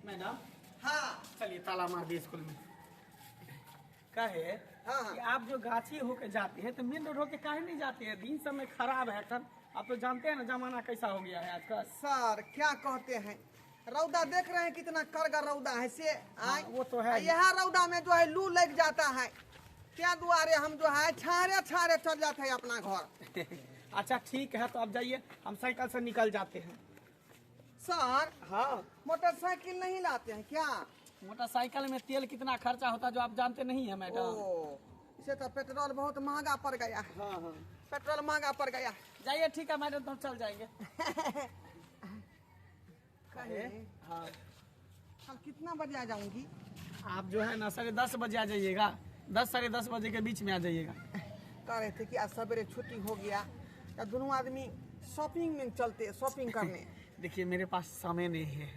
Madam. हाँ। चलिए ताला मार दिए स्कूल में। कहे हाँ, हाँ। कि आप जो गाछी होके जाते हैं तो मेन रोड होके काहे नहीं जाते हैं? दिन समय खराब है सर, आप तो जानते हैं ना जमाना कैसा हो गया है आजकल। सर क्या कहते हैं, रौदा देख रहे हैं कितना करगर रौदा है से। हाँ, वो तो है। यहाँ रौदा में जो है लू लग जाता है, क्या दुआरे हम जो है छारे छारे चल जाते हैं अपना घर। अच्छा ठीक है, तो आप जाइए, हम साइकिल से निकल जाते हैं। सर हाँ। मोटरसाइकिल नहीं लाते हैं क्या? मोटरसाइकिल में तेल कितना खर्चा होता है जो आप जानते नहीं है मैडम। ओ, इसे तो पेट्रोल बहुत महंगा पड़ गया है। हाँ हाँ पेट्रोल महंगा पड़ गया। जाइए ठीक है मैडम, तो हम चल जाएंगे। कहे हाँ। कल कितना बजे आ जाऊंगी? आप जो है ना 10:30 बजे आ जाइएगा, 10 साढ़े 10 बजे के बीच में आ जाइएगा। कह रहे थे कि आज सवेरे छुट्टी हो गया या दोनों आदमी शॉपिंग में चलते, शॉपिंग करने। देखिए मेरे पास समय नहीं है,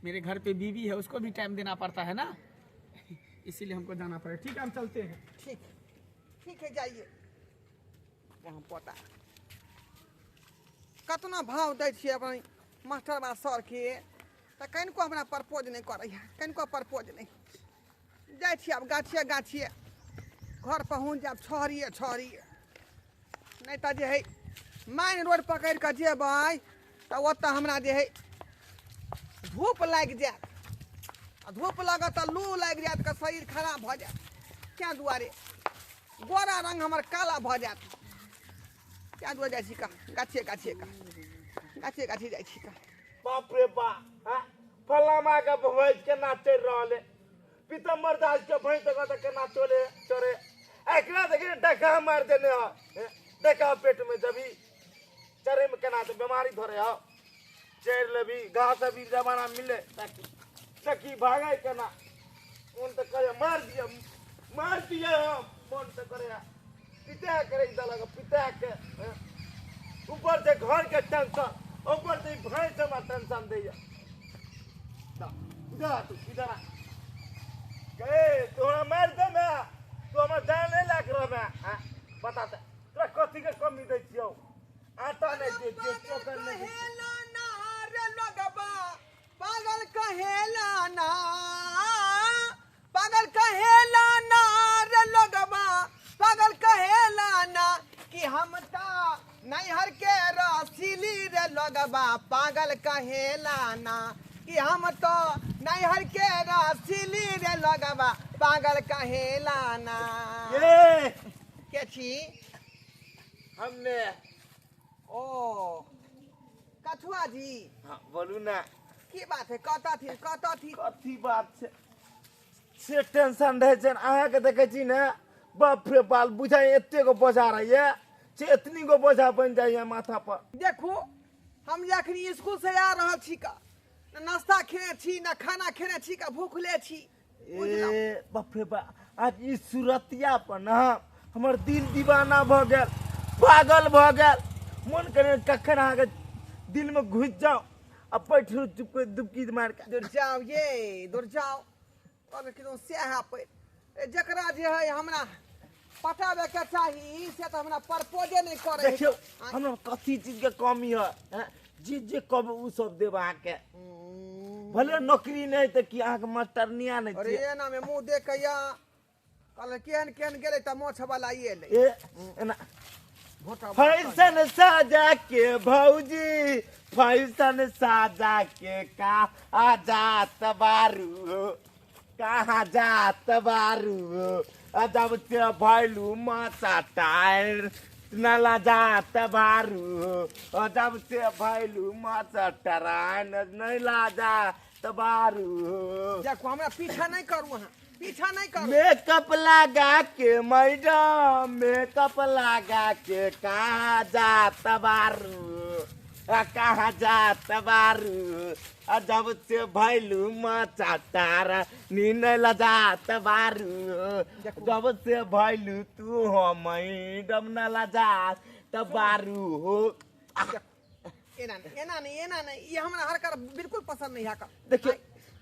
मेरे घर पे बीवी है, उसको भी टाइम देना पड़ता है ना, इसीलिए हमको जाना पड़ेगा। ठीक है हम चलते हैं। ठीक ठीक है जाइए। वहाँ पोता कतना भाव दै छियै अपन मास्टरबा सरके, तऽ कनिको हमरा प्रपोज नहि करैए, कनिको प्रपोज नहि। जाइ छी आब गाछिए गाछिए घर पहुँच जायब, छहरिए छहरिए। नहि तऽ जे है मेन रोड पकड़ि कऽ जेबै तऽ ओतऽ हमरा जे है धूप लागि जायत, आ धूप लागत तऽ लू लागि जायत, तऽ शरीर खराब भऽ जायत। तेँ दुआरे गोरा रंग हमर काला भऽ जायत। तेँ दुआरे जाइ छी का गाछिए गाछिए का गाछिए गाछिए जाइ छी का। बाप रे बा, फलामा के भैंस केना चढ़ि रहल है, पीतम्बर दास के भैंस देखो तऽ केना चले चढ़े। एकरा देखी डका मारि देने है, डका पेट में जबी चढ़े में केना तऽ बीमारी धरे हो। चढ़ि लेबी घास अभी जमाना मिले ताकि भागे केना। मन तऽ करे मार दिया मार दिया, मन तऽ करे पिता करे दलक पिता के। ऊपर से घर के टेंशन, ऊपर से भैंस हमरा टेंशन दैया। इधर आ तू, इधर आ। ए तोरा मारि दे मैं, तू हमर जान नहीं लाग रह मैं। बता दे तोरा कथी के कमी दै छियौ? आटा नहीं दे छियौ, चोकर नहीं दै छियौ। पागल कहेला ना, पागल कहेला ना रे लोगबा, पागल कहेला ना कि हम ता नैहर के रसीली रे लोगबा, पागल कहेला ना कि हम तो नैहर के रसीली रे लोगबा, पागल कहेला ना। ये के छी? हमने ओ कछुआ जी। हाँ बोलू ना। की बात है? कतऽ थी कतऽ थी? कथी बात छै से टेंशन रहै छै। अहाँके देखै छी ने, बाप रे बाल बुझाइ एते गो बोझा रहैया से एतनी गो बोझा बनि जाइया माथा पर। देखू हम जखनी स्कूल से आ रहल छी का न नाश्ता खेने छी न खाना खेने छी का भूखले छी। ए बाप रे बा, आज ई सूरतिया पर ना हमर दिल दीवाना भऽ गेल, पागल भऽ गेल। मन करे कखन अहाँके दिल में घुसि जाउ आ बैठू चुप दुबकी मारि के। दूर जाओ ये, दूर जाओ। और किदो सएह पर जकरा जे है हमरा पटाबे के चाही से तऽ हमरा प्रपोजे नहि करे। देखियौ हमरा कथी चीज के कमी है, जे जे कहबै ओ सब देब अहाँके। भले नौकरी नहि तऽ की अहाँके मास्टरनिया नहि अरे एना में मुँह देख के या कहल केहन केहन गेलै तऽ मोछ वाला एलै। ए एना फैशन साजा के भौजी, फैशन साजा के का आ जात बारू, कहाँ जात बारू, जब से भैलू माता टायर नला जात बारू, जब से भैलू माता टरान नला जात बारू। देखो हमरा पीछा नहीं करू, अहाँ पीछा नहीं करू। मेकअप लगा के मैडम, मेकअप लगा के कहाँ जात बारू, कहाँ जात बारू, जब से भैलू मचा तारा नींद लजात बारू, जब से भैलू तू हो मैडम न लजात बारू हो। एना नहीं एना नहीं एना नहीं, ये हमरा हरकत बिल्कुल पसंद नहीं है। देखिए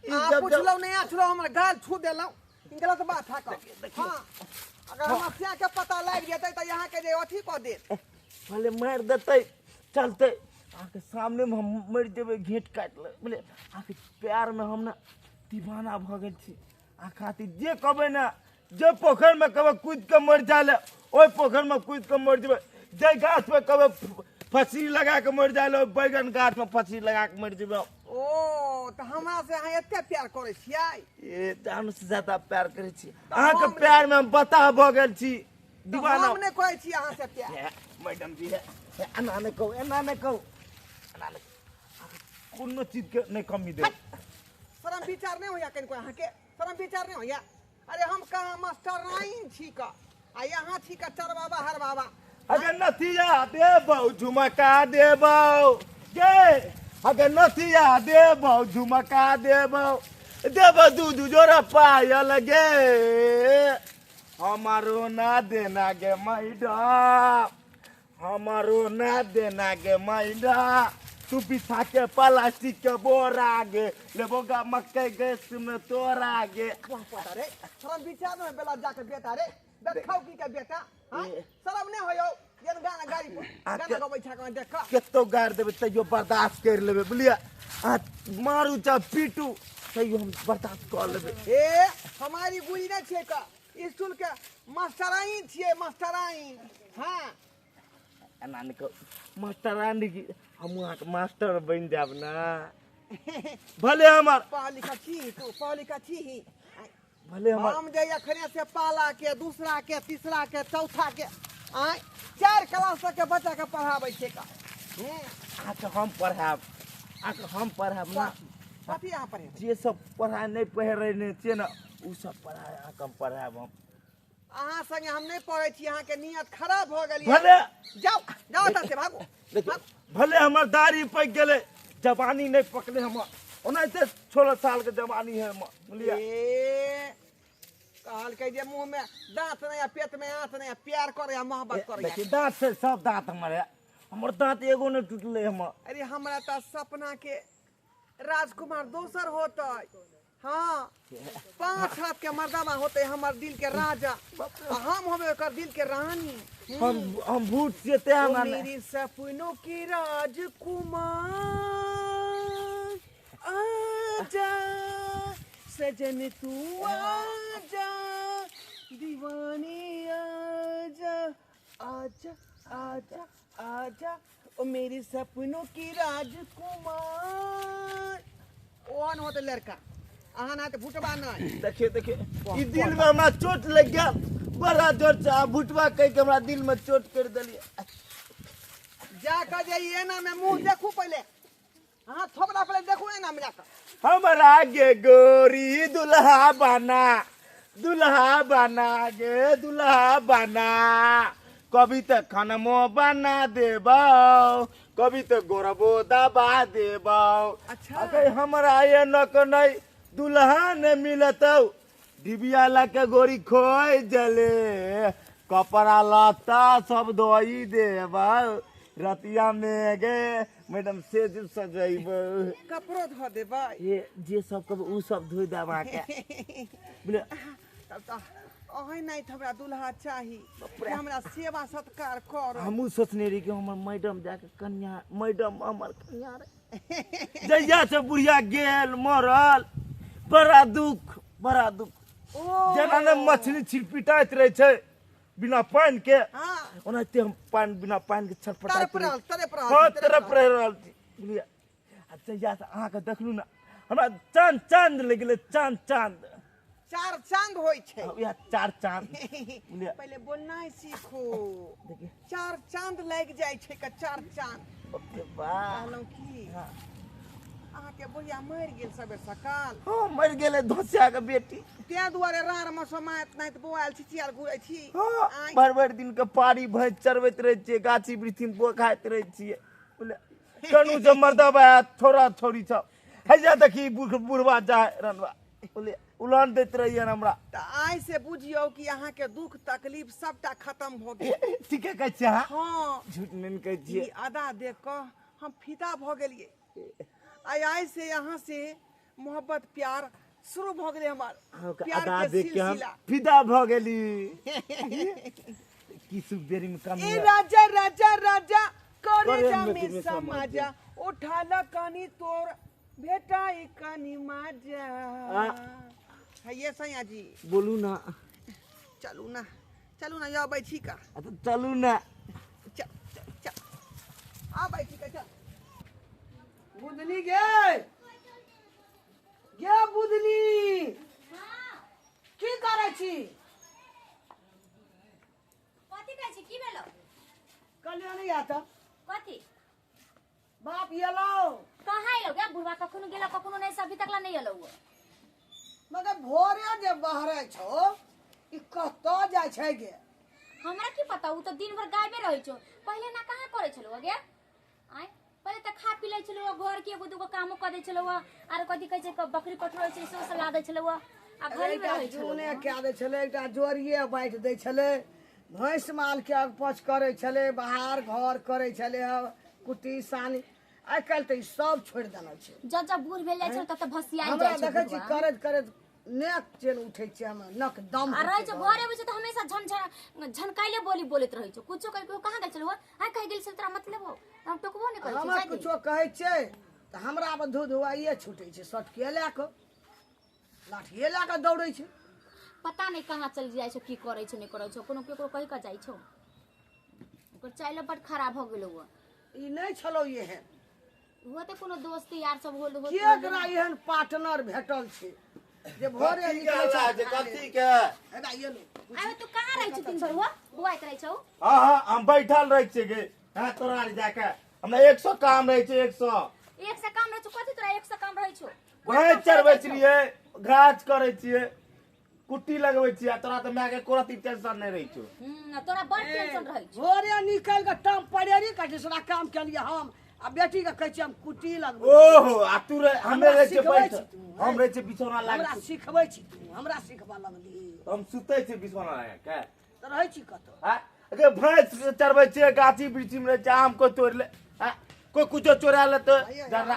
पुछलहुँ नहीं आछलहुँ, हमरा गाल छू देलहुँ, गलत बात है। हाँ अगर हमरा सिया के पता लागि जेतै तऽ यहाँ के जे अथी कऽ देत, भले मारि देतै चलतै, अहाँके सामने में हम मरि जेबै, घेंट काटि ले। बोले अहाँके प्यार में हम ना दीवाना भऽ गेल छी आ खातिर जे कहबै ने जे पोखरिमे कहबै कूदि कऽ मरि जाय लए ओहि पोखरिमे कूदि कऽ मरि जेबै जे गाछमे कहबै फसरी लगा कऽ मरि जाय लए ओहि बैगन गाछमे फसरी लगा कऽ मरि जेबै। ओ तऽ हमरा से अहाँ एते प्यार करै छियै? ए जान से ज्यादा प्यार करै छी अहाँके प्यारमे हम बताह भऽ गेल छी दीवाना। हम नहि करै छी अहाँ से प्यार। मैडम जी है एना नहि कहू एना नहि कहू एना नहि कोनो चीजके नहि कमी देब। शरम विचार नहि होइया कनिको अहाँके? शरम विचार नहि होइया? अरे हम कहाँ मास्टर नाइन छी का आ यहाँ छी का चरबाबा हर बाबा। अगर नथिया देबौ झुमका देबौ गे अगर नथिया देबौ झुमका देबौ देबौ दू दू जोड़ा पायल गे हमारो ना देना गे मैडम हमारो ना देना गे मैडम तू बिछा के प्लास्टिक के बोरा गे लेबो गा मकई गैस में तोरा गे। अरे शरम विचार नहीं बेला जाके बेटा रे देखाउ की के बेटा। हां शरम नहीं होयो ये गाना गाड़ी पर गाना गबै छा कह देख केतो गार देबे तैयो बर्दाश्त कर लेबे बुझलियै आ मारू चा पीटू तैयो हम बर्दाश्त कर लेबे। ए हमारी गुली नहीं छे का स्कूल के मास्टराइन छिए मास्टराइन। हां एना नहीं कह मास्टराइन की हम अहाँके मास्टर बनि जायब ना भले हमर पढ़ लिखा छी तू पढ़ लिखा छी ही भले हमर हम जे अखने से पहला के दूसरा के तीसरा के चौथा के आय 4 क्लास तक के बच्चा के पढ़ाबै छै का। अहाँके हम पढ़ायब अहाँके हम पढ़ायब ना कथी अहाँ पढ़ेबै? जे सब पढ़ाइ नहि पढ़ेने छियै ने ओ सब पढ़ाइ अहाँके हम पढ़ायब। हम अहाँ संगे हम नहीं पढ़ै छी अहाँके नियत खराब भऽ गेल। भले जाओ जाओ एतऽ से भागू। भले हमर दाढ़ी पकि गेलै जवानी नहीं पकले हमर ओनाहिते 16 साल के जवानी है हमर बुझलियै। ए कहलकै जे मुँह में दाँत नहीं आ पेट में आँत नहीं आ प्यार करे आ मोहब्बत करे। देखिए दाँत से सब दाँत हमर है हमर दाँत एगो नहीं टूटलै हमर। अरे हमरा तऽ सपना के राजकुमार दोसर होतै। हाँ 5 हाथ के मर्दाना होते हमर दिल के राजा हम होबे ओकर दिल के रानी। हम भूत छियै तें हमरा मेरी सपनों के राजकुमार आजा सजन तू आजा दीवाने आजा आजा आजा आजा ओ मेरी सपनों के राजकुमार। ओहन होते लड़का अहाँ ना तो भुटबा नहीं। देखिए देखिए ई दिल में हमरा चोट लग गया बड़ा जोर से आ भुटबा कह के हमरा दिल में चोट कर देलिए। जा के जे एना में मुंह देखू पहले अहाँ थोबड़ा पहले देखू एना में जाकर। हमरा गे गोरी दुल्हा बना दुल्हा बना गे दुल्हा बना कभी तो खनमो बना देबौ कभी तो गोरबो दबा देबौ। अच्छा अगर हमरा ये नक नहीं दुल्हा ने मिलतौ डिबिया लके गोरी खोइ जले कपड़ा लत्ता सब धोई देबौ रतिया में गे मैडम से सजैबौ कपड़ो धो देबै ये जे सब कहबै उ सब धोइ देब अहाँके। बुझलियै तब तऽ अहीं नहीं तऽ हमरा दुल्हा चाही हमरा सेवा सत्कार कर। हमहूँ सोचने रही कि हमर मैडम जाके कन्या मैडम हमर कन्या रे जहिया से बुढ़िया गेल मरल बड़ा दुख बड़ा दुख जेना ने मछली छिटपिटाइत रहै छै बिना पानि के ओनाहिते हम पानि बिना पानि के छटपटाइत रही। तड़प रहल छी बुझलियै। आ जहिया से अहाँके देखलहुँ ने हमरा चाँद चाँद लागि गेलै चाँद चाँद चार चांद होई छै या चार चांद बुझलियै। पहले बोलनाइ सीखू चार चांद लागि जाइ छै का चार चांद। कहलहुँ की अहाँके बुढ़िया मरि गेल सबेर सकाल। हाँ मरि गेलै धोसिया के बेटी तें दुआरे राड़ मसोमात नहि तऽ बौआयल छिचियाल घुरै छी। हाँ भरि भरि दिन के पारी भैंस चरबैत रहै छियै गाछी वृक्षी में खाइत रहै छियै बुझलियै। कनु जे मर्दबा आयत छोड़ा छोड़ी सब हैया देखी बुढ़वा जाय रनवा बुझलियै उलान दैत रहियै हमरा। तऽ आइ से बुझियौ कि अहाँके दुख तकलीफ सबटा खत्म भऽ गेल। ठीके कहै छियै अहाँ? हाँ झूठ नहि कहै छियै। ई अदा देख कऽ हम फिदा भऽ गेलियै। आइ आइ से यहाँ से मोहब्बत प्यार शुरू भऽ गेलै हमर प्यार अदा के देख के हम सिलसिला। फिदा भऽ गेली। की सुबेरी में कमी ए राजा राजा राजा करे करे जा में में समाजा समाजा उठा ल कानी तोर भेटाई कनी मजा। आ। ये सैया जी बोलू ना। चलू ना, चलू ना, अबै छी का। आ तऽ चलू ना। चल चल चल, आबै छी का, चल। बुधनी गे, गे बुधनी, की करै छी? कथी कहै छी? की भेलो? कलियो नहीं आता। कथी? बाप एलो। कहाँ एलो गे बुढ़वा? कखनो गेलो कखनो नहीं, अभी तक ला नहीं एलो वो। मगर भोरे जे बहरै छौ ई कतऽ जाइ छै गे? हमरा की पता, उ तो दिन भर गायबे रहै छौ। पहिले ना कहाँ करै छलो गे? आय पहिले त खा पी लै छलो, घर के एगो दूगो कामो कर दै छलो, आर कथी कहै छै बकरी पठरै छै सेहो सब ला दै छलो, आ घरे में एकटा रहै छलो। जूने कए दै छलै, एकटा जोड़िए बाँटि दै छलै, भैंस माल के अगपछ करै छलै, बाहर घर करै छलै, कुट्टी सानी। आइ काल्हि तऽ ई सब छोड़ि देने छै। जब जब बूढ़ भेल जाइ छलो तब त भसियाइ हमरा जाइ छै देखै छी बुढ़वा। करैत करैत नेक चेन उठै छै, हमर नक दम आ रहै होइ छौ छै। घर अबै छौ त हमेशा झन झन झनकाइले बोली बोलैत रहै छौ। कुछो कहि कहाँ गेल छलो? आइ कहि गेल छल तोरा मतलब हो? हम टोकबो नहि करै छियौ। हमरा जाय दही। कुछो कहै छै तऽ हमरा पर धुधुआइए छूटै छै, सटके लए कऽ लाठिए लए कऽ दौड़ै छै। पता नहीं कहाँ चल जाइ छौ, की करै छौ नहि करै छौ, कोनो केकरो कहि कऽ जाइ छौ। ओकर चाइलो बड खराब हो गेलौ। ई नहि छलौ एहन। हो तऽ कोनो दोस्त यार सब होल होत। के एकरा एहन पार्टनर भेटल छै जे भोरे कथी के निकलै हल्ला छै? छै कथी के? हेबा एलो। आबे तू कहाँ रहै छौ दिन भर? हो बौआइत रहै छौ? हाँ हाँ, हम बैठल रहै छियै गे। हाँ तोरा आर जाके हमरा 100 काम रहै छै, 100। एक से काम रहै छौ? कथी तोरा एक से काम रहै छौ? भैंस चरबै छियै, गाछ करै छियै, कुट्टी लगबै छियै, आ तोरा तऽ माय के एको रत्ती टेंशन नहि रहै छौ। तोरा बड़ टेंशन रहै छौ। भोरे निकलि कऽ टम परेरी कटी सारा काम केलियै हम, आ बेटी के कहै छियै हम कुट्टी लगबै। ओहो, आ तू रह, हमे हमरा रहै छियै सिखबै बैठल। छी तू, हम रहै छियै बिछौना हमरा लाग। सिखबै छी तू? हमरा सिखबऽ लगली? हम सुतै छियै बिछौना लगा के। तऽ रहै छी कतऽ? हाँ गे, भैंस चरबै छियै, गाछी वृक्षी में रहै छियै, आम कोइ तोड़ि ले, हाँ कोइ कुछो चोरा लेतै जरा।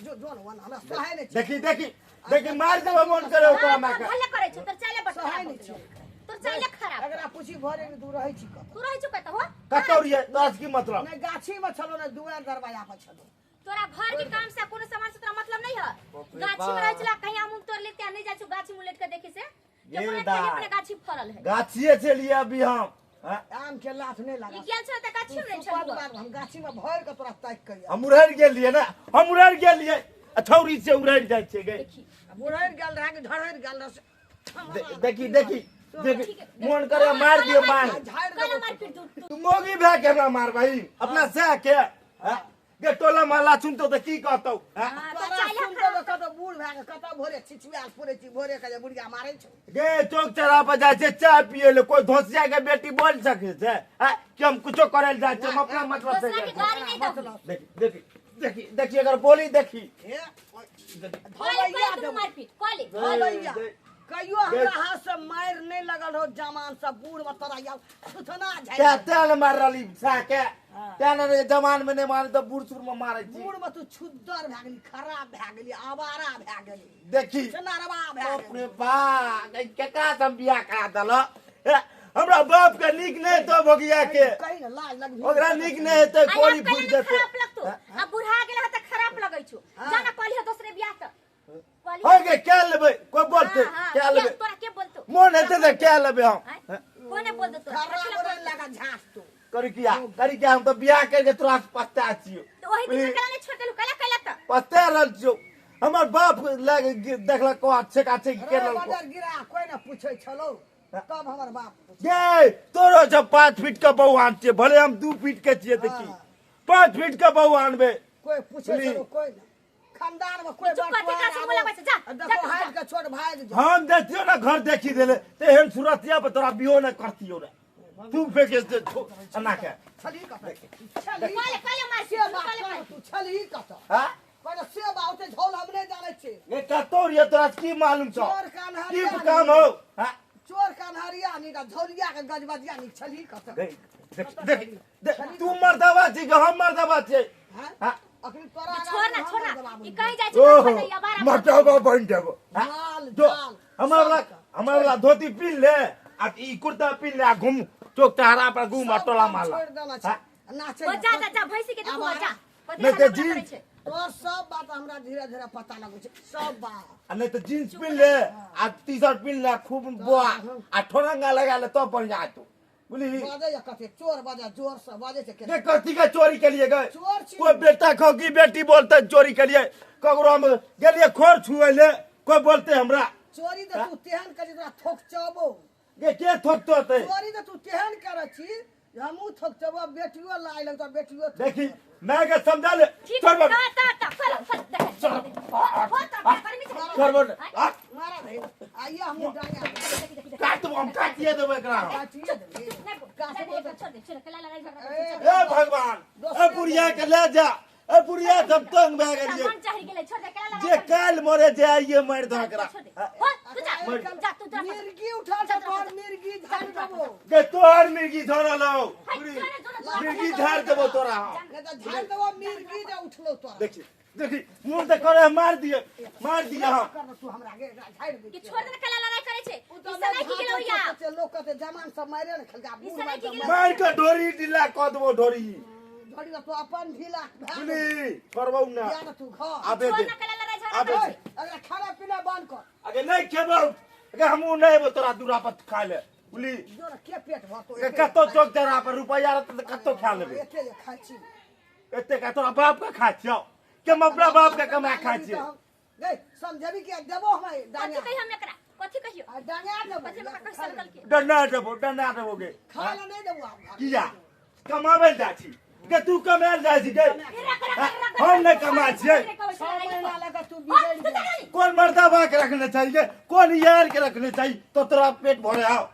जो जो न हमरा सहै नहि छै। देखी देखी देखी, मारि देबै मन करे ओकरा माय के। भले करै छौ, तोर चाइले बड़ सहै खराब नहि हो छै। गेलौ। तोर चाइले खराब। एकरा पूछी भोरे तू रहै छी कतऽ? तू रहै छौ कतऽ हो? कतौ रहियै तोरा से की मतलब? नहि गाछी में छलो, नहि दुआर दरवाजा पर छलो। तोरा घर के काम से कोनो सामान से तोरा मतलब नहीं है। गाछी में रहै छला, कहीं आम उम तोड़ लेते, नहीं जाइ छौ गाछी में उलट के देखी से कि ये अपने दाय। खाली अपने गाछी फड़ल है। गाछिए छलियै अभी हम, हाँ? आम के लाथ नहि ई लगा। गेल छल त गाछी में रहै सुपत छल। बाद हम गाछी में भरि के तोरा ताकि के आयब। हम उड़ैर गेलियै ने, हम उड़ैर गेलियै, आ छौरी से उड़ैर जाइ छै गे। देखी। बुढ़ैर गेल रहे कि ढढ़ैर गेल रहे देखी देखी देखी, मन करे मार दियो, मार। झाड़ि काला देबौ। मारपीट तू तू मोगी भए के हमरा मारबही अपना सह के? हाँ? गे, टोला महला सुनतो तऽ की कहतौ? हाँ? हां, तो तोरा चाइले सुनतौ खराब। तऽ कतौ बूढ़ भए के कतौ भोरे छिछुआल पुरै छी, भोरे के जे बुढ़िया मारै छौ। गे, चौक चौराहा पर जाइ छै चाय पिए ले, कोई धोसिया के बेटी बोल सकै छै, हाँ? कि हम कुछो करे ले जाइ छियै, हम अपना मतलब से दोसरा जाइ के छियै। गाड़ी नहीं दबी। देखी देखी देखी देखी, अगर बोली देखी। हे कोले धोबैया कोले तू देबौ। मारपीट कोले। धोबैया कहियो हमरा देख। हाथ से मारि नहि लगल हो जमान सब बूढ़ में तोरा या थुथना क्या झाड़ि तें ने मार रहली सह के, तें ने जवान में नहीं मारे तऽ बूढ़ सूढ़ में मारै छी। बूढ़ में तू छुद्दर भए गेली, खराब भए गेली, आवारा भए गेली, देखी। चनारवा भए बाप गेली। रे बा, केकरा से हम बियाह करा देलक? हे, हमरा बाप के नीक नहीं तो भोगिया के। कही ने लाज लगबी। ओकरा नीक नहीं हेतै, अरे कोरी आब फूट कहिले ने जेतै। खराब लगतो, अब बुढ़ा गेल ह त खराब लगै छौ। जा ना कहली ह दोसरे बियाह त कहली। हो गे, क्या लेबै? कोई बोलते? हाँ, क्या लेबै? तोरा के बोलतो? मोन हेतै तऽ क्या लेबै हम? आँय? कोने बोल देतो? खराब रे लगा झाँस तू। करी किया, करी किया? हम तऽ बियाह करके तोरा से पछता छियौ। तो ओही दिन कला नहीं छोड़ देलु, कला कला त पछता रहल छियौ। हमर बाप लग देखलक को छेका छेकी रे केलक। बजर गिरा कोई ने पूछै छलौ तब हमर बाप पूछै। गे, तोरो जब 5 फीट के बौआन छियै, भले हम 2 फीट के छियै तऽ की, 5 फीट के बौआ आनबै। कोई पूछै बुझली? छलौ? कोई ने खानदान में कोई चुप कर, बंटवारा तेकरा से मुँह लगबै छै, जा, आ जा देखो तू, हाथ जा। के छोट भाग जो। हम देखियो ना, घर देखी देले ते एहन सूरतिया पर तोरा बियो नहीं करतियो रे। तू फेंके दे अन्ना के। छली कतऽ छली? कले कले मार से बात कले कर मार। तू छली कतऽ? हां। पर से बात होते झोल हम नहीं जानै छियै। ये कतौ रे, तोरा की मालूम छौ? चोर कान्हरिया। की काम हो? हां। चोर कान्हरिया नी का झोलिया के गजबजिया नी, छली कतऽ? देख देख देख देख, तू मर्दावा छी कि हम मर्दावा छियै? हैं? हां। अखनी तोरा छोड़ ना, आगाँ छोड़ ना। हम मर्दबा ई बनि कहीं जाइ छै ओहो, छोड़ ना, ई आवारा। मर्दावा बन जाबो। हाँ? जाल, जो जाल, हमरा वाला सबके। हमरा वाला धोती पीन ले आ ई कुर्ता पीन ले आ घूम चौक चौराहा पर घूम आ सब टोला काम माला। छोड़ि देना छै हाँ? नाचै ओ जा जा जा, भैंसी के देखो, जा। कथी नहीं हल्ला तऽ गुल्ला करै जीन्स छै? तोर सब बात हमरा धीरे धीरे पता लगै छै सब बात। आ नहीं तो जींस पिन ले आ टी शर्ट पिन ले खूब बोआ आ ठोरंगा लगा ले तो बढ़िया आतो बुझली। बाजै या कते चोर बाजा जोर से बाजै छै के कथी के चोरी के लिए गए? चोर छी। कोई बेटा खो की बेटी बोलते चोरी के लिए, ककरो हम गेलिए खोर छुए ले कोई बोलते हमरा चोरी त तू तेहन करी तोरा थोकचबो। गे के थोकतोते? चोरी त तू तेहन करै छी हमहू थोकचबो, बेटियो लाइ लगतो बेटियो। देखी मैं के समझा ले छोड़ बड़ ता ता चल चल छोड़ बड़ मारा भाई आइए हमहू डांगा काट हम काटिए देबो एकरा काटिए देबो काटबो। छोड़ दे छोड़ कला लड़ाई झगड़ा। ए भगवान ए बुढ़िया के ले जा, ए बुढ़िया सब तंग भए गेलिए। मन चाहि गेलै छोड़ दे कला लड़ाई। जे काल मरे जे आइए मारि दो एकरा। हो तू जा जा तू जा मिर्गी उठा से तोर मिर्गी झाड़ देबो। गे तोहर मिर्गी झरल हौ, मिर्गी झाड़ देबो तोरा। नहीं त झाड़ देबो मिर्गी जे उठलो तोरा। देखी देखी मुंह त करे मार दिए मार दिए। हां कर तू हमरा के झाड़ दे कि छोड़ दे कला लड़ाई करे छै। ई समय की गेलौ या लोग कहते जमान सब मारे ने खलका मार के ढोरी ढीला क देबो ढोरी ढोरी तो अपन ढीला बुझली करबौ ना या ना तू घर आबे दे कला लड़ाई झगड़ा आबे दे। अगला खाना पीना बंद कर। अगे नहीं खेबौ अगे हमू नहीं एबो तोरा दूरा पर खा ले बुझली। जोरा के पेट भरतो कतो चौक जरा पर रुपया रहत त कतो खा लेबे। एते खाइ छी एते का तोरा बाप का खा छियौ के हम अपना बाप का कमा खा छियै। गई समझबी के देबो हम कथि कहि हम एकरा कथि कहियो? आ डांगा देबो कथि कह सकल के डंडा देबो डंडा देबो गे खाय ला नहीं देबो आप किया कमाबे जा छी के तू कमाल जा छी गे हम नहीं कमा छियै। 6 महीना लगा तू बिगड़ गेल। कौन मर्दाबा के रखने चाहिए कौन यार के रखने चाहिए तो तोरा पेट भरे आओ।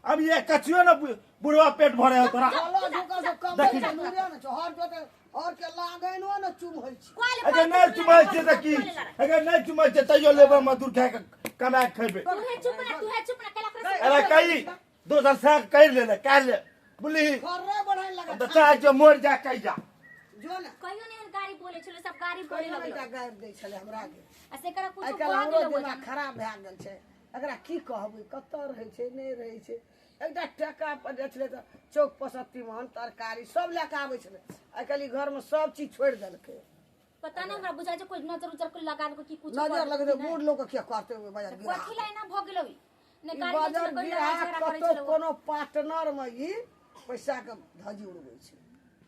अब ये कछुओ ना बुढ़वा पेट भरे हो तोरा। चलो ढुकल से कम नूरे न हर जोते और के लागैनो न चुम होइ छी। अगर नहीं चुमै छै त की अगर नहीं चुमै छै तैयो लेबै मजदूर खाय के कमा के खैबै। तू है चुप ना तू है चुप ना केला कर। अरे कई दोसर से कर ले ले कर ले बुझली। खर्रे बढ़ाय लगा त चाहे जो मोर जा कहि जा जो ना कहियो नहीं गाड़ी बोले छलो सब गाड़ी बोले लगलो गाड़ी दै छले हमरा के आ से करा कुछ आइ काल्हि हमरो दिमाग खराब भए गेल छै। एकरा की कहबै कतऽ रहै छै नहि रहै छै। एकटा टका पर जाइ छलै तऽ चौक पर से तीमन तरकारी सब लए कऽ आबै छलै। आइ काल्हि घरमे सब चीज छोड़ि देलकै। पता नहीं हमरा बुझाइ छै कोई नजर उजर को लगा देलकै की कुछ नजर लगतै बूढ़ लोक के करतै बाजार गिरा कथि ला एना भ गेलौ ने ई गाड़ी बाजार कोई गिरा लड़ाई झगड़ा करै कतौ छलो कोनो पार्टनर मे ई पैसा के धजी उड़बै छै।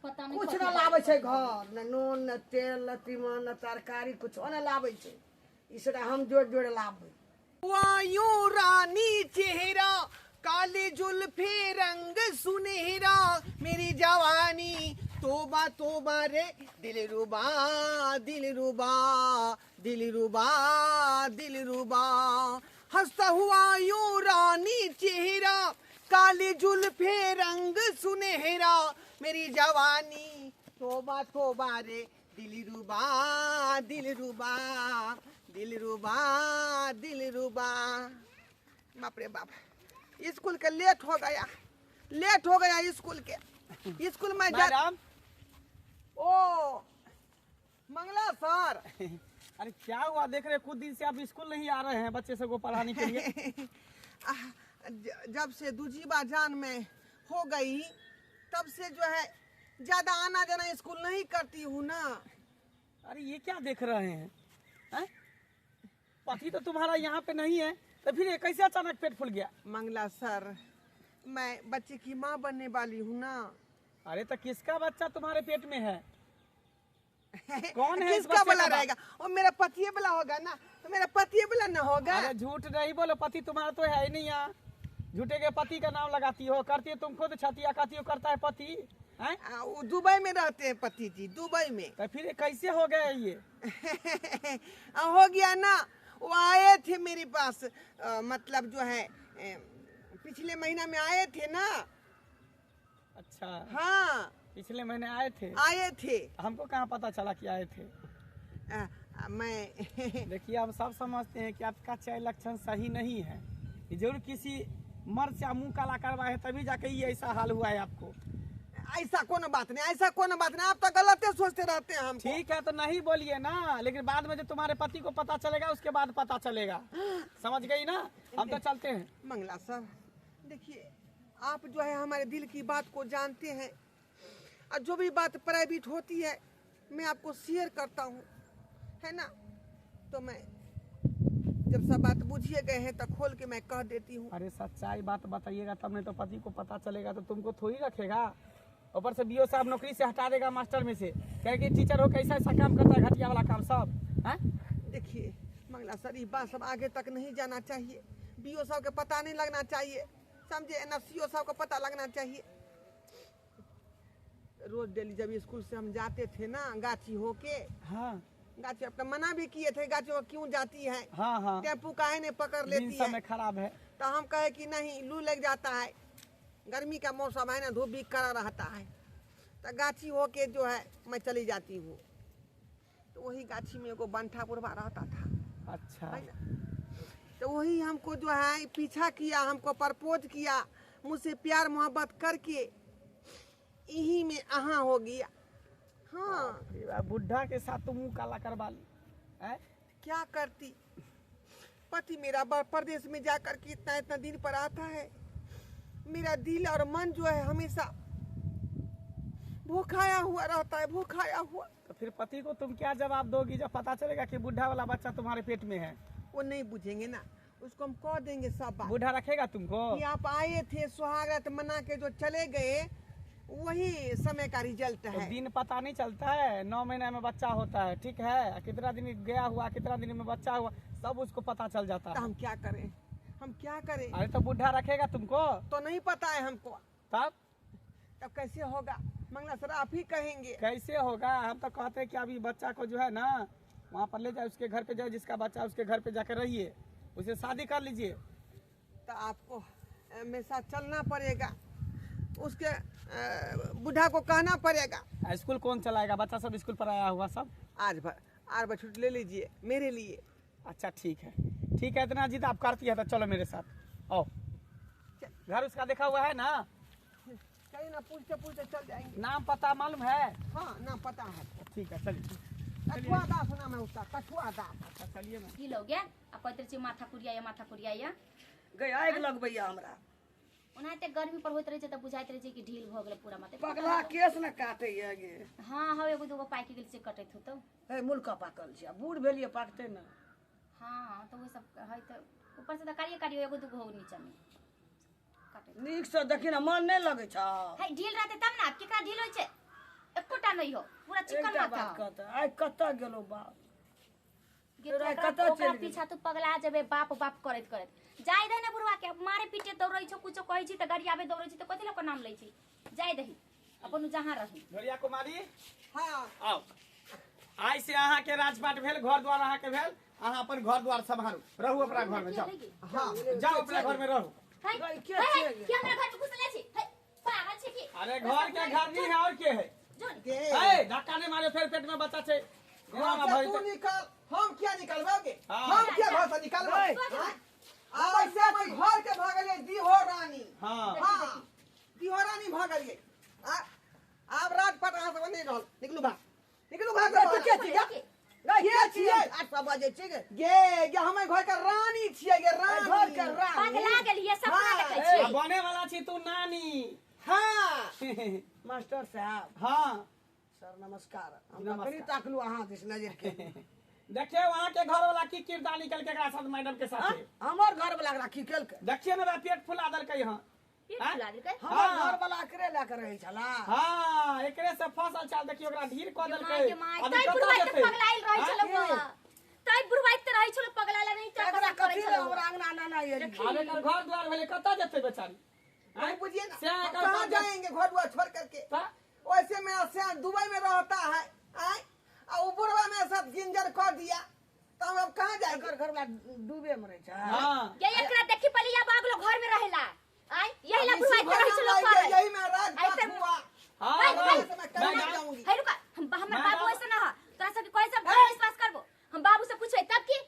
पता नहीं कुछ न लाबै छै घर न नून न तेल न तीमन न तरकारी कुछो न लाबै छै। ई सबटा हम जोड़ जोड़ लाबै। वायु रानी चेहरा काली जुल्फे रंग सुनहरा मेरी जवानी तोबा तोबा रे दिल रुबा दिल रुबा दिल रुबा दिल रुबा। हंसता हुआ यूं रानी चेहरा काली जुल्फे रंग सुनहरा मेरी जवानी तोबा तोबा रे दिल रुबा दिल रुबा दिल रुबा दिल रुबा। बाप रे बाप स्कूल के लेट हो गया लेट हो गया स्कूल के स्कूल में जा। मैडम ओ मंगला सर अरे क्या हुआ देख रहे कुछ दिन से आप स्कूल नहीं आ रहे हैं बच्चे सबको पढ़ाने के लिए। जब से दूजी जान में हो गई तब से जो है ज्यादा आना जाना स्कूल नहीं करती हूँ ना। अरे ये क्या देख रहे हैं हैं? पति तो तुम्हारा यहाँ पे नहीं है तो फिर ये कैसे अचानक पेट फूल गया? मंगला सर मैं बच्चे की माँ बनने वाली हूँ ना। अरे तो किसका बच्चा तुम्हारे पेट में है? कौन है किसका वाला रहेगा? वो मेरा पति वाला होगा ना, तो मेरा पति वाला ना होगा। अरे झूठ नहीं बोलो, पति तुम्हारा तो है ही नहीं यहाँ। झूठे के पति का नाम लगाती हो, करती हो तुम खुद छतिया कहती हो करता है पति हैं? वो दुबई में रहते हैं पति जी, दुबई में। तो फिर कैसे हो गया ये? हो गया ना, वो आए थे मेरे पास, मतलब जो है पिछले महीना में आए थे ना। अच्छा हाँ पिछले महीने आए थे। आए थे, हमको कहाँ पता चला कि आए थे? मैं देखिए हम सब समझते हैं कि आपका चाय लक्षण सही नहीं है, जरूर किसी मर्द से मुँह काला करवाए है तभी जाके ये ऐसा हाल हुआ है आपको। ऐसा कोनो बात नहीं, ऐसा कोनो बात नहीं, आप तो गलत सोचते रहते हैं हमको। ठीक है तो नहीं बोलिए ना, लेकिन बाद में जब तुम्हारे पति को पता चलेगा उसके बाद पता चलेगा, समझ गई ना? हम तो चलते हैं। मंगला सर देखिए, आप जो है हमारे दिल की बात को जानते हैं और जो भी बात प्राइवेट होती है मैं आपको शेयर करता हूँ। है ना। तो मैं जब सब बात बुझिए गए हैं तो खोल के मैं कह देती हूँ। अरे सच्चाई बात बताइएगा तब, नहीं तो पति को पता चलेगा तो तुमको थोड़ी रखेगा। ऊपर से बीओ साहब नौकरी से हटा देगा मास्टर में से, कहे कि टीचर हो कैसा ऐसा काम करता है, घटिया वाला काम सब है। देखिए मंगला सर, ये बात सब आगे तक नहीं जाना चाहिए, बीओ साहब के पता नहीं लगना चाहिए, समझे ना, सीओ साहब को पता लगना चाहिए। रोज डेली जब स्कूल से हम जाते थे ना गाछी होके, हाँ गाछी अपना मना भी किए थे, गाछी हो क्यों जाती है, हाँ हाँ, टेम्पू काहे नहीं पकड़ दिन लेती है, समय खराब है। तो हम कहे कि नहीं लू लग जाता है, गर्मी का मौसम है ना, धूप भी कड़ा रहता है, तो गाछी होके जो है मैं चली जाती हूँ। तो वही गाछी में एगो बंठा बुढ़वा रहता था। अच्छा है ना, तो वही हमको जो है पीछा किया, हमको प्रपोज किया, मुझसे प्यार मोहब्बत करके यही में अहाँ हो गया। हाँ अरे बा, बुढ़ा के साथ तुम मुँह काला करवा ली है? क्या करती, पति मेरा परदेश में जा कर के इतना इतना दिन पर आता है, मेरा दिल और मन जो है हमेशा भूखाया हुआ रहता है, भूखाया हुआ। तो फिर पति को तुम क्या जवाब दोगी जब पता चलेगा कि बुढ़ा वाला बच्चा तुम्हारे पेट में है? वो नहीं बुझेंगे ना, उसको हम कह देंगे सब बात बूढ़ा रखेगा तुमको? कि आप आए थे सुहागरात मना के जो चले गए, वही समय का रिजल्ट तो है। दिन पता नहीं चलता है, 9 महीना में बच्चा होता है, ठीक है, कितना दिन गया हुआ, कितना दिन में बच्चा हुआ, सब उसको पता चल जाता तो है। हम क्या करें, हम क्या करें? अरे तो बुढ़ा रखेगा तुमको? तो नहीं पता है हमको, तब तब कैसे होगा मंगला सर, आप ही कहेंगे कैसे होगा? हम तो कहते हैं कि अभी बच्चा को जो है ना वहाँ पर ले जाए, उसके घर पे जाए, जिसका बच्चा उसके घर पे जाकर रहिए, उसे शादी कर लीजिए। तो आपको मेरे साथ चलना पड़ेगा, उसके बुढ़ा को कहना पड़ेगा। स्कूल कौन चलाएगा? बच्चा सब स्कूल पर आया हुआ सब। आज भर छुट्टी ले लीजिए मेरे लिए। अच्छा ठीक है, ठीक है, इतना जिद आप करती है तो चलो मेरे साथ आओ। घर उसका देखा हुआ है ना? चलिए ना, पूछते पूछते चल जाएंगे। नाम पता मालूम है? हाँ नाम पता है। ठीक है चलिए। कठुआ दास नाम है उसका, कठुआ दास। अच्छा चलिए ना। ढील हो गया आ कहते रहै छै माथा कुरिया माथा कुरिया। गई आगि लगबैया हमरा। ओनाहिते गर्मी पर होइत रहै छै तऽ बुझाइत रहै छै कि ढील भऽ गेलै पूरा माथे। पगला केस ने काटैया गे। हाँ हाँ एगो दूगो पाकि गेल से कटैत होतौ। हे मुल्का पाकल छै, बूढ़ भेलियै पाकतै ने। हाँ तऽ ओहि सब है तऽ ऊपर से तऽ कारिये कारिये एगो दूगो हो नीचा में कटैत। नीक से देखी ने मन नहि लगै छौ। है ढील रहतै तब ना, केकरा ढील होइ छै? एकोटा नहि हो, पूरा चिकन एकटा माथा। बात कहतै, आइ कतऽ गेलौ बाप? गे तू ओकरा पीछा तू पगला जेबे बाप बाप करैत करैत। जाय दही ने बुढ़वा के, मारे पीटे दौड़ै छौ, कुछो कहै छी तऽ गरियाबे दौड़ै छी, तऽ कथी लऽ कऽ नाम लै छी? जाय दही अपन जहाँ रही। डोरिया कुमारी, हाँ आओ। आइ से अहाँ के राजपाट भेल, घर द्वार अहाँ के भेल, अहाँ अपन घर द्वार सम्हारू, रहू अपना घर में, जाओ। हाँ जाओ अपना घर में रहू। है के हमरा घर में घुसले छी? है पागल छी की? अरे घर के घर नहीं है और के है? जोन है धक्का नहीं मारे, फिर पेट में बच्चा छै। घर से तू निकल, हम क्या निकलबोगे? हाँ। हम क्या घर से निकलबो? आब ऐसे मैं घर के भागलिए दिहो रानी। हाँ हाँ दिहो रानी भागलिए। आब राजपाट अहाँ सब नहीं रहल, निकलू भाग, निकलू भाग। तू के छी गे? के छियै? 8 बजे छी गे। गे गे हमे घर के रानी छियै गे, रानी घर के रानी। पगला गेलियै सपना देखै आ छी। बने वाला छी तू नानी। हाँ मास्टर साहब। हाँ सर नमस्कार। हम नमस्कार। कनी ताकलू अहाँ दिस नजर के। देखिए वहाँ के घर वाला की किरदार निकल के एकरा साथ मैडम के साथ। हमर घर वाला एकरा की केलकै? देखिए ना पेट फुला देलकै यहाँ। पेट फुला देलकै? हमर घर वाला एकरे लए के रहै छला। हाँ एकरे से फसल चाल देखियो, ओकरा ढीर कऽ देलकै। माय के माय, अभी तै कतऽ बुढ़वा जेतै? तऽ पगलायल रहै छलौ। तै बुढ़वा तऽ रहै छलौ पगलायल, नहीं तऽ एकरा करै कथी लए छलौ। हमरा अंगना नाना एली? आब एकर घर द्वार भेलै, कतऽ जेतै बेचारी? नहीं बुझिए ना, से हम एकर कहाँ घर- जाएंगे घर द्वार छोड़ करके? तऽ वैसे मेरा श्याम दुबई में रहता है, आय और वो बुढ़वा मेरे साथ गिंजर कर दिया, तो हम अब कहाँ जाएंगे? एकर घर वाला डूबे में रहै छै। हाँ ये एकरा देखी पहले या बागलो घर में रहेला। आय यही ला अब बुढ़वा इसी तऽ रहै घर छलौ में करैत। आएंगे, यही में राजपाट ऐसे- हुआ। हाँ है, हाँ, है, मैं कहीं मैडम, नहीं जाऊंगी। है रुका, हम हमर मैडम। बाबू ऐसे ना ह, तोरा सबके कहै सब विश्वास करबो? हम बाबू से पूछबै तब की?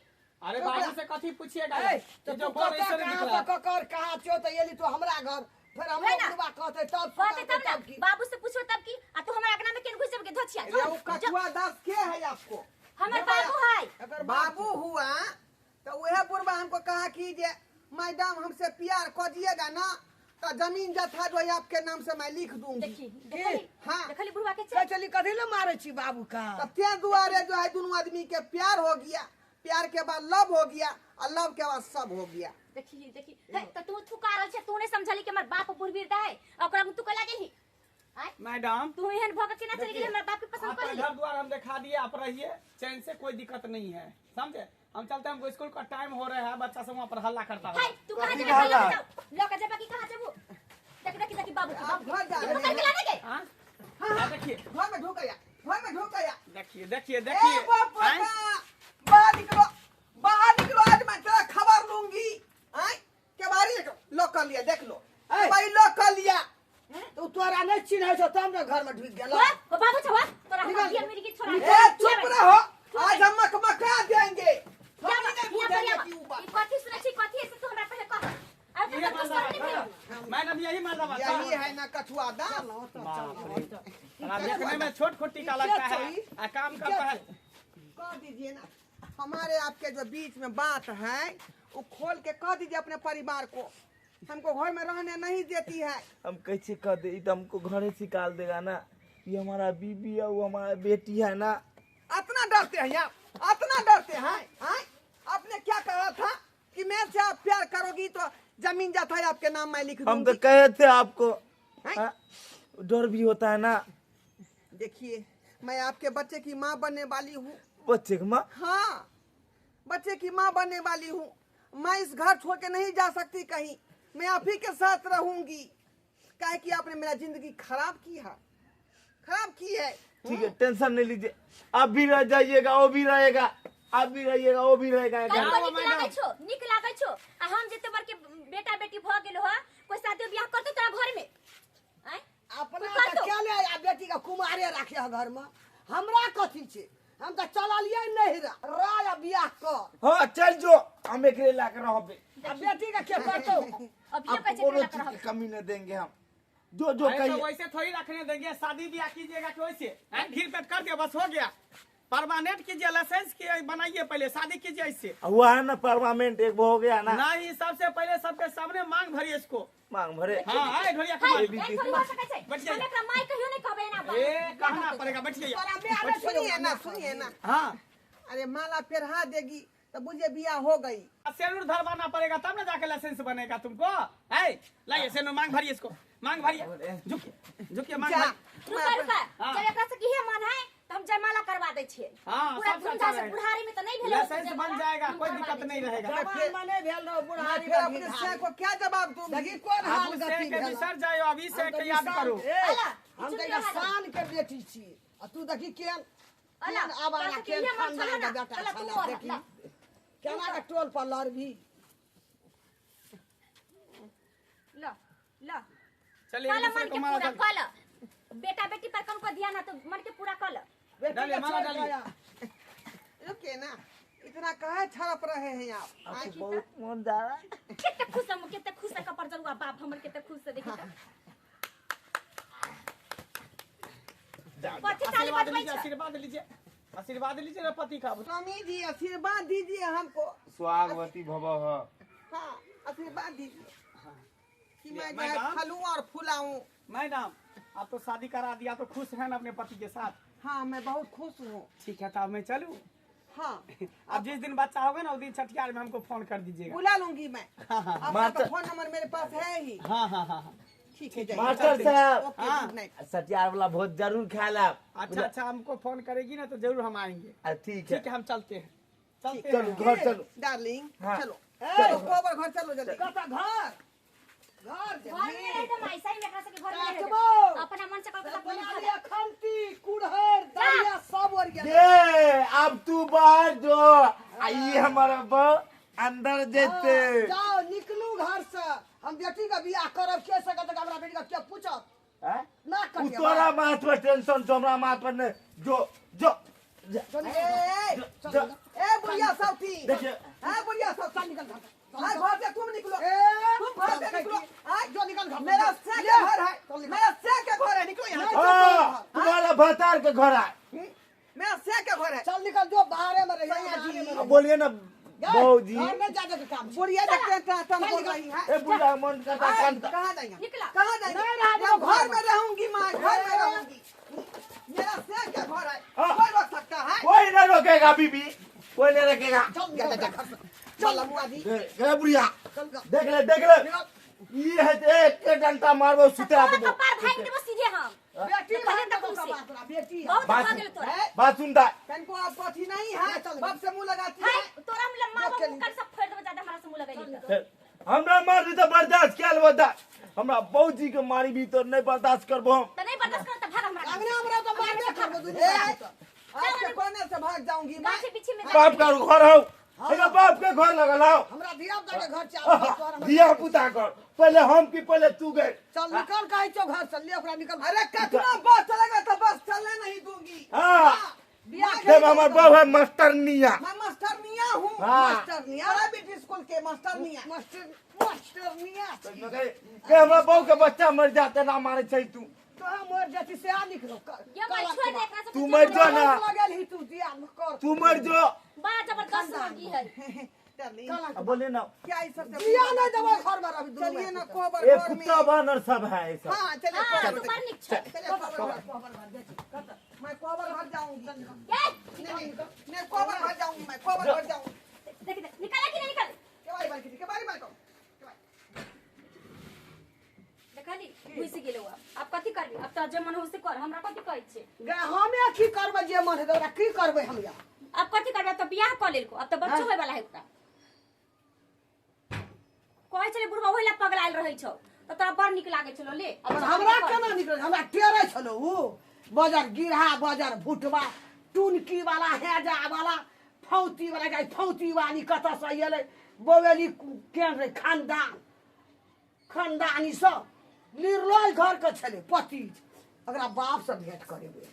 अरे बाबू से कथी पूछिएगा? ए, ये तो जो तू बोल कतऽ ऐसे कहाँ निकला। से ककर कहाँ छौ तऽ एली तू हमरा घर, फिर हमरो है ना? बुढ़वा कहतै तब कहतै तब ना, तब की? बाबू से पूछो तब की? आ तू हमरा अंगना में केन घुस जेबे धोछिया? अरे वो कछुआ दास के है आपको? हमर बाबू है। एकर बाबू हुआ तो वह बुढ़वा हमको कहा कि जे मैडम हमसे प्यार कर दिएगा ना तो जमीन जथा जो है आपके नाम से मैं लिख दूंगी। देखी देखली। हाँ। देखली बुढ़वा के चल चली कथी ले मारे छी बाबू का? तब ते दुआरे जो है दोनों आदमी के प्यार हो गया, प्यार के बाद लव हो गया और लव के बाद सब हो गया। देखी देखी हे त तू थुका रहल छे, तू नहीं समझली कि हमर बाप बुढ़बीर दा है ओकरा तू कला गेली। मैडम तू एहन भग के ना चली गेली, हमर बाप के पसंद कर घर द्वार हम दिखा दिए, आप रहिए चैन से, कोई दिक्कत नहीं है, समझे? हम चलते हैं, हमको स्कूल का टाइम हो रहा है, बच्चा सब वहाँ पर हल्ला करता है। तू कहां जेबे? लके जेबे कि कहां जेबू? देख देख देख बाबू के आप घर जा रहे हैं। के लाने के? हां हां देखिए घर में ढुक गया, घर में ढुक गया। देखिए देखिए देखिए बाहर निकलो, बाहर निकलो, आज मैं तेरा खबर लूंगी। आए के बारी लॉक कर लिया, देख लो भाई लॉक कर लिया। तो तोरा नहीं चिन्है छौ तब ने घर में ढुक गेल। ओ बाबू छवा तोरा हम दिया मेरी की छोरा। ए चुप रहो, आज हम मकमका देंगे। ई कथी सुनै छी कथी से तू हमरा पहिले कह। मैडम यही मर्दाबा यही है ना कछुआ दाल। देखने में छोट खोटी का लगता है आ काम करता है। कह दीजिए ना हमारे आपके जो बीच में बात है वो खोल के कह दीजिए अपने परिवार को, हमको घर में रहने नहीं देती है। हम कैसे कह दे, तो हमको घरे से निकाल देगा ना। ये हमारा बीबी है, वो हमारा बेटी है ना। इतना डरते हैं यार, इतना डरते हैं। आपने क्या कहा था कि मैं से आप प्यार करोगी तो जमीन जाता है आपके नाम मैं लिख दूंगी। हम तो कहे थे आपको, डर भी होता है ना। देखिए मैं आपके बच्चे की माँ बनने वाली हूँ। बच्चे की माँ? हाँ बच्चे की माँ बनने वाली हूँ। मैं इस घर छोड़ के नहीं जा सकती कहीं, मैं आप ही के साथ रहूंगी। काहे कि आपने मेरा जिंदगी खराब की है, खराब की है। ठीक है टेंशन नहीं लीजिए, आप भी रह जाइएगा, वो भी रहेगा, आप भी रहिएगा, वो भी रहेगा। निक लागै छो, निक लागै छो। आ हम जते बर के बेटा बेटी भ गेल हो, कोई शादी ब्याह करतो तोरा घर में? आय अपना त क्या ले आ बेटी के कुमारे राखे ह घर में, हमरा कथी छे? हम त चललियै नहिरा राय आ बियाह कर। हां चल जो, हम एकरे ला के रहबे। आ बेटी के के करतो? अभी कैसे कोनो चीज की कमी न देंगे हम। जो जो कहिए तो वैसे थोड़ी रखने देंगे। शादी ब्याह कीजिएगा कि वैसे घी पेट कर दिया बस हो गया। परमानेंट कीजिए, लाइसेंस की बनाइए, पहले शादी कीजिए। इससे हुआ है ना परमानेंट, एक हो गया ना। नहीं सबसे पहले सबके सामने मांग भरिए इसको, मांग भरे। हाँ आए ढोलिया कुमार बैठिए। माई कहियो नहीं कहबे ना, ए कहना पड़ेगा। बैठिए सुनिए ना, सुनिए ना। हाँ अरे माला पेरहा देगी तो बुझे बियाह हो गई। सेनूर धरवाना पड़ेगा तब ना जाके लाइसेंस बनेगा तुमको। ए लाइए सेनूर, मांग भरिए इसको, मांग भरिए। झुकिए झुकिए मांग भरिए। रुका रुका, जब एकरा से किहे मन है तो हम जयमाला करवा दे छिए। हां पूरा धूमधाम से। बुढ़ारी में तो नहीं भेल, लाइसेंस बन जाएगा, कोई दिक्कत नहीं रहेगा। जवान में भेल रहो बुढ़ारी में अपने से को क्या जवाब दूंगी? देखी कोन हाल गति भेल। बिसर जाओ अभी से के याद करो। हम त शान के बेटी छी आ तू देखी केन आवारा केन खानदान के बेटा छला। देखी केना के टोल पर लड़बी। ल ल चलिए मन के पूरा कल, बेटा बेटी पर कम को ध्यान है तो मन के पूरा कल। डालिए माला डालिए। रुकिए ना, इतना काहे छड़प रहे हैं आप? आपको बहुत मन जा रहा है। कितना खुश हम, कितना खुश है कपर जरुआ बाप हमर, कितना खुश है देखी त। कथी ताली बजबै छ? आशीर्वाद लीजिए, आशीर्वाद लीजिए ना पति का। स्वामी जी आशीर्वाद दीजिए हमको। स्वागवती भव। हाँ आशीर्वाद दीजिए कि मैं जो है फलूं और फुलाऊं। मैडम आप तो शादी करा दिया तो खुश हैं ना अपने पति के साथ? हाँ मैं बहुत खुश हूँ। ठीक है तो अब मैं चलूँ? हाँ अब जिस दिन बच्चा होगा ना उस दिन छठियार में हमको फोन कर दीजिएगा। बुला लूंगी मैं। आपका तो फोन नंबर मेरे पास है ही। हाँ हाँ हाँ ठीक है मास्टर साहब। छठियार वाला बहुत जरूर खा ला। अच्छा अच्छा हमको फोन करेगी ना तो जरूर हम आएंगे। ठीक है ठीक है हम चलते हैं, चलते चलो घर चलो डार्लिंग, चलो चलो गोबर घर चलो जल्दी। घर घर घर में रहे त माई सही में एकरा से घर में रहे अपना मन से कल बना लिया खंती कुड़हर दरिया सब ओर गेल। ए अब तू बाहर जो आई हमारा बा अंदर जेते। जाओ निकलू घर से, हम बेटी का बियाह करब के सकत हमरा बेटी का के पूछत हैं ना कटिया। तोरा माथ पर टेंशन छौ, हमरा माथ पर नहीं। जो जो ए ए बुढ़िया साथी देखिए। ए बुढ़िया साथी निकल घर, हां घर से तुम निकलो, तुम घर से निकलो। हां जो निकल घर, मेरा से के घर है, मेरा से के घर है, निकलो यहां से। हां तुम्हारा भतार के घर है, मेरा से के घर है, चल निकल जो बाहर में रहिए। बोलिए ना बाबूजी। घर में जाके के काम छै। बुढ़िया देखते हैं टन बोल रही है। ए बुढ़िया मन करता कांता। कहाँ जाएंगे? निकला। कहाँ जाएंगे? नहीं रहा मैं तो घर में रहूंगी माँ, घर में रहूंगी। मेरा से क्या घर है? हाँ। कोई रोक सकता है? कोई नहीं रोकेगा बीबी, कोई नहीं रोकेगा। चल जा जा घर से। चल लमुआ जी। ए बुढ़िया चल जा। देख ले देख ले, ये है एक के डंडा मारबो सुतरा तोरा देबो। कपार भागि देबो सीधे हम। बेटी तो भाग तक देबो से। कपार तोरा, बेटी है। बहुत बात भऽ गेल तोरा। है? बात सुनता कनको आप अथी नहीं है, बाप से मुंह लगाती है है। तोरा हम लम्बा देख के मुंह कर सब फोड़ देबो ज्यादा हमरा से मुंह लगैली तऽ। हमरा मारबी तो बर्दाश्त कैल बता, हमरा बाबूजी के मारी भी तो नहीं बर्दाश्त करबो हम। तऽ नहीं बर्दाश्त कर तऽ भाग हमरा। अंगना हमरा तो मारबे करबो दुनू ए, बाप तो। आपके कोने से भाग जाऊंगी मैं। गाछी पीछे में बाप का घर हो, एकर बाप के घर लगल हो। हमरा धिया पुता के घर चाल तोहर हमरा- धिया पुता कर पहले हम की पहले तू गए। चल निकल कहै छौ घर से, ले ओकरा निकल। अरे कतना बस चलेगा तो बस चलने नहीं दूंगी। हाँ। बियाह देव हमार बाप है मास्टर निया। मैं मास्टर मियाँ हूँ। हाँ। मास्टर मियाँ प्राइवेट स्कूल के मास्टर मियाँ। मास्टर मास्टर मियाँ छी। के हमरा बहू के बच्चा मर जाते ना मारे छै तू। तोरा मर जाती से आ निकलो। ये मैं छोड़ दे एकरा से। तू मर जो ना, लगल ही तू दिया कर। तू मर जो। बड़ा जबरदस्त होगी है। डार्लिंग, अब बोले ना क्या इस सबसे बियाह नहीं देबै घर में अभी दुनू चलिए ना बाप। कोबर ए घर में। कुत्ता बानर सब है ये सब। हाँ चलिए हां कोबर तू बड़ नीक छै। चलिए कोबर घर, कोबर घर देखिए मैं कोबर घर जाऊंगी। ये नहीं नहीं कोबर घर जाऊंगी मैं, कोबर घर जाऊंगी। देख देख निकाला कि नहीं निकाल। के बारी बारी के बारी बारी को देखली घुसि गेलौ आब। आब कथी करबी? अब तो जे मन हो से कर, हमरा कथी कहै छै? गे हमे की करबै जे मन हेतै ओकरा की करबै हम या? अब कथी करबै? अब तो बियाह कऽ लेलको, अब तो बच्चो होय वाला है ओकरा। कहै छलै बुढ़बा ओहि ला पगलायल रहै छौ तऽ तोरा बड़ नीक लागै छलौ ले। अब हमरा केना निकल, हमरा टेरै छलौ उ बजर गिरहा बजर भुटबा टुनकी वाला हेजा वाला फौती वाला गाय फौती वाली कतऽ से एलै बौएली केहन रहै खानदान खानदानी सब निर्लय घर के छलै पति। ओकरा बाप से भेंट करेबै।